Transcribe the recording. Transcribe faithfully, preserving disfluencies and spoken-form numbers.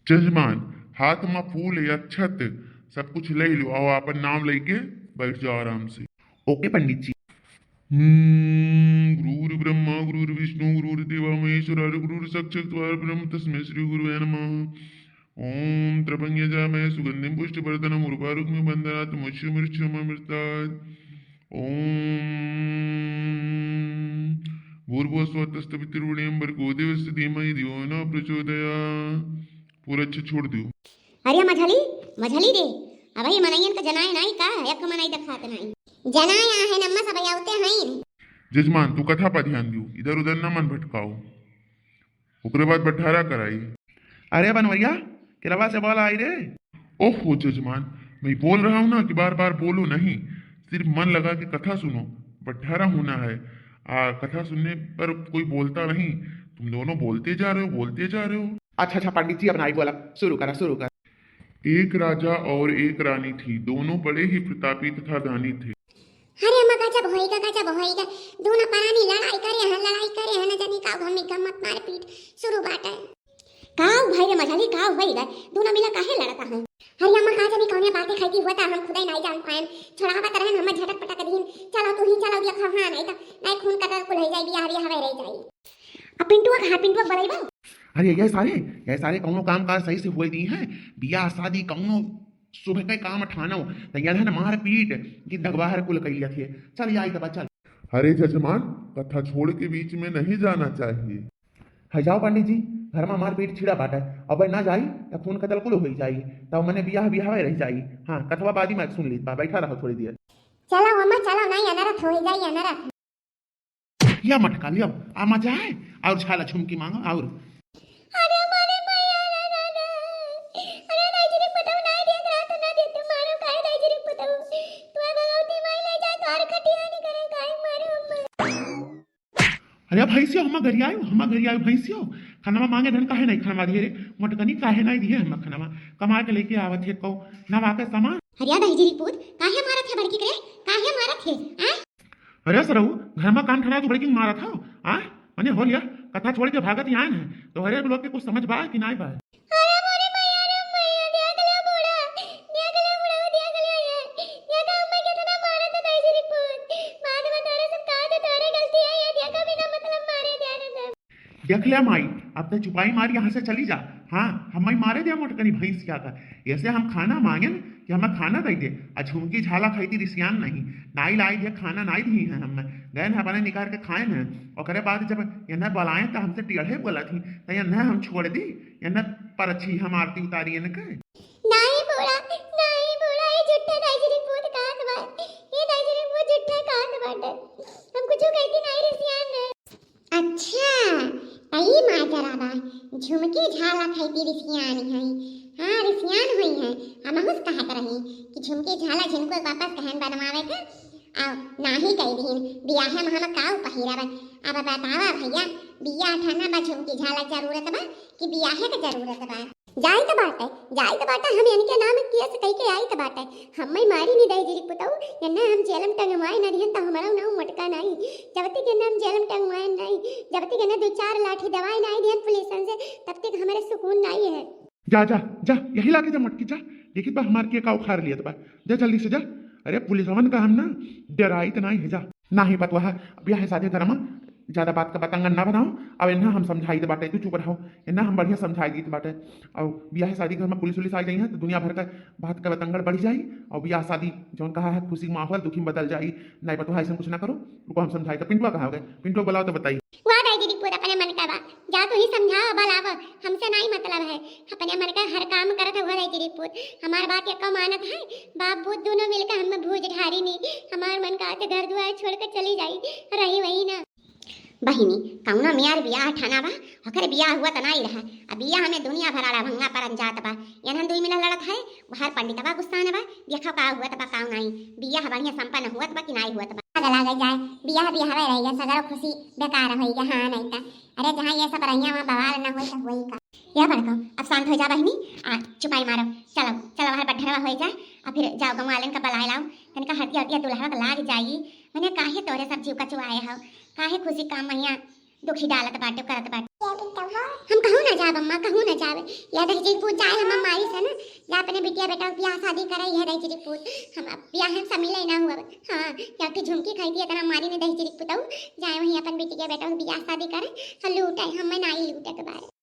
जजमान, हाथ मा फूल या अक्षत, सब कुछ लइ लो, अउ आपन नाम लइके बैठ जाओ आराम से। ओके पंडित जी। हम्म, गुरुर्ब्रह्मा गुरुर्विष्णु गुरुर्देवा महेश्वरा गुरुर्साक्षात् परब्रह्म तस्मै श्री गुरुवे नमः। ओम त्र्यंबकं यजामहे सुगंधिं पुष्टिवर्धनम् उर्वारुकमिव बन्धनात् मृत्युर्मृत्युमृतात्। ओम भूर्भुवः स्वः तत्सवितुर्वरेण्यं भर्गो देवस्य धीमहि धियो न प्रचोदयात्। पूरा अच्छा छोड़ दियो। अरे मझली, मझली रे, अबही मनइयन का जनाए नाई का, एक मनई देखात नाई। जनाए आहे नम्मा सब आवते हैं। जजमान, तू कथा पर ध्यान दियो, इधर उधर न मन भटकाओ। ओकरे बाद बटहरा कराई। अरे बनवरिया, केरवा से बोल आई रे। ओहो जजमान, मैं बोल रहा हूँ ना कि बार बार बोलो नहीं, सिर्फ मन लगा के कथा सुनो। बटहरा होना है, आ, कथा सुनने पर कोई बोलता नहीं, तुम दोनों बोलते जा रहे हो, बोलते जा रहे हो। अच्छा अच्छा पंडित जी, अब नाई बोला, शुरू करा, शुरू करा। एक राजा और एक रानी थी, दोनों बड़े ही प्रतापी तथा दानी थे। अरे अम्मा, गजब होइगा, गजब होइगा। दूनो परानी लड़ाई करे हैं, लड़ाई करे हैं, न जानी का घमी गम्मत मारपीट शुरू बाटे। का भाई रे मझली, का होइगा? दूनो मिला काहे लड़ता है? अरे अम्मा, का जानी कौने बातें खाई की हुआ था, हम खुदे नहीं जान पाए। छुड़ावत रहन, हम झटक पटक दीन। चलो तू ही चलो, देखो, हाँ, नहीं तो, नहीं खून कतर कुल हो जाएगी, हरी हवा रह जाएगी। अब पिंटुआ कहाँ, पिंटुआ बोलाइबो? अरे ये सारे, ये सारे कौनो काम काज सही से हुए दी हैं, बियाह शादी कौनो सुबह के काम ठानो, त यनहन मारपीट कि दगबाहर कुल कइलिया थे। चल, आई तबा, चल। अरे जजमान, कथा छोड़ के बीच में नहीं जाना चाहिए। है जाओ पंडित जी, घर में मारपीट छिड़ा बाटे, अब ना जाई त खून कतल कुल होई जाई, तब मने बियाह बियाह रह जाई। हाँ, कथवा बादी में सुन लीत बा, बैठा रहो थोड़ी देर। चलो अम्मा, चलो, नहीं अनरथ हो जाई, अनरथ। लिया मटका, लिया, आ मजा है। और झाला झुमकी मांगो, और। अरे मारे मैया रे रे रे। अरे दाई जी रे पतऊ, ना दिया रात ना दिया, तू मारो काहे दाई जी रे पतऊ? तू भगवती माई ले जा, तोहर खटिया नहीं करे, काहे मारो अम्मा? अरे भैंसियो, हमा घरी आयो, हमा घरी आयो भैंसियो। खनवा मांगे धन काहे नहीं खनवा दिए रे? मोटकनी काहे नहीं दिए हमा खनवा? कमा के लेके आवत है कौ, नवा के सामान। अरे दाई जी रे पूत, काहे मारत है बड़की करे? काहे मारत है? आ? अरे सरऊ, घर में काम ठना तू बड़की मारत हो, आ? मने हो लिया, कथा छोड़ के भागत ही आए हैं, तो हरे लोग के कुछ समझ बा कि नाई बा? अरे मोरे मैया रे मैया, देख ले बूढ़ा, देख ले बूढ़ा, देख ले ये, देख अम्मा कितना मारत है दाई जी रे पूत, बाद में तोरे सब कहा था तोरे गलती है, ये देख बिना मतलब मारे दे रहे थे। देख ले माई, अब तो चुपाई मार यहाँ से चली जा। हाँ, हम माई मारे दे मोटकनी भैंसिया का। ऐसे हम खाना मांगेन कि हमें खाना दे दे। आ झुमकी झाला खाई थी रिसियान नहीं। नाई लाई दे खाना नाई दी है हमें। गए ना अपने निकाल के खाए ना। ओकरे बाद जब इन्हें बुलाए तो हमसे टेढ़े बोला थी। तो इन्हें हम छोड़ दी। इन्हें परछी हम आरती उतारी इनके। नाई बोला, नाई बोला, ये झूठा दाई जी रे पूत कहत बा। ये दाई जी रे पूत झूठा कहत बाटे। हम कुछ कहती नाई रिसियान रहे। अच्छा, त ई माजरा बा। झुमकी झाला खाई ती रिसियान है। हाँ, रिसियान हुई है। हमहूँ से कहत रही कि झुमकी झाला झिनको वापस कहन बनवावे के, आ नाही कह दीन। बियाहे में हम काऊ पहिरबन। अब बतावा भैया, बियाह ठाना बा झुमकी झाला जरूरत बा कि बियाहे के जरूरत बा? जाइत बाटे, जाइत बाटे, हम इनके नाम केस कई के आइत बाटे। हम्मे मारी नी दाई जी रे पुतऊ, एन्ना हम जेल में टंगवाए ना दिहन त हमारा नाम मटका नाई। जब तक एन्ना हम जेल में टंगवाए नाई, जब तक एन्ना दो चार लाठी दवाए नाई दिहन पुलिसन से, तब तक हमारे सुकून नाई है। जा, जा, जा, यही लागे जा मटकी जा। देखित बा हमार के का उखाड़ लियत बा। जा जल्दी से जा। अरे पुलिसवन का हम ना डराइत नाई है जा। नाही पतवा, बियाह शादी धर्म, ज्यादा बात का बतंगड़ ना बनाओ। अब इन्हें हम समझाइत बाटे, तू चुप रहो। इन्हें हम बढ़िया समझाई दीत बाटे। और बियाह शादी घर में पुलिस उलिस आ जाई है तो दुनिया भर का बात का बतंगड़ बढ़ जाई। और बियाह शादी जौन कहा है खुशी का माहौल दुखी में बदल जाई। नाही पतवा, ऐसा कुछ ना करो। रुको हम समझाई। तो पिंटुआ कहाँ हो गए? पिंटुआ बुलाओ तो बताई। वाह दाई जी रे पूत, अपने मन का बा। जा तू ही समझाओ, बलाव, हमसे नाही मतलब है। अपने मन का हर काम करत है वो दाई जी रे पूत। हमार बात एको मानत है, बाप पूत दोनों मिलकर हमें भूज ढारी नी। हमार मन का आज घर दुआर छोड़ के चली जाई, रही वही ना। बहिनी, कौनो मियार बियाह ठाना बा, ओकर बियाह हुआ त नाही रहा। अब बियाह में दुनिया भर आड़ा भंगा परन जात बा। एनहन दुई मिला लड़त है, बाहर पंडितवा गुस्सा न बा, देखो का हुआ त बा, का नाही। बियाह बढ़िया संपन्न हुआ त बा कि नाही हुआ त बा। आग लागे जाए, बियाह बियाहवे रह गया, सगरो खुशी बेकार होई गया। हाँ, नहीं त अरे जहाँ ये सब रहिया वहाँ बवाल ना होई त होई का। या बड़को, अब शांत हो जा बहिनी, आ चुपाई मारो, चलो चलो बाहर बड्ढरवा हो जा, आ फिर जाओ गाँव वालन का बलाए लाओ, तनिका हरदिया हरदिया दुल्हवा के लाग जाई। मने काहे तोरे सब जीव का चुआए हो, काहे खुशी का मैया दुखी डालत बाटे करत बाटे। हम कहूँ ना जाब अम्मा, कहूँ ना जाब। या दहिजरी पूत जाए हम मारी से ना, जा अपने बिटिया बेटा के बियाह शादी करे, यह दहिजरी पूत। हम अब बियाह में शामिल ही ना हुआ। हाँ, या फिर झुमकी खाई थी इतना मारी ने दहिजरी पुताऊ, जाए वहीं अपन बिटिया बेटा के बियाह शादी करे, हम लूटे, हम मैं नाई लूटे के बारे।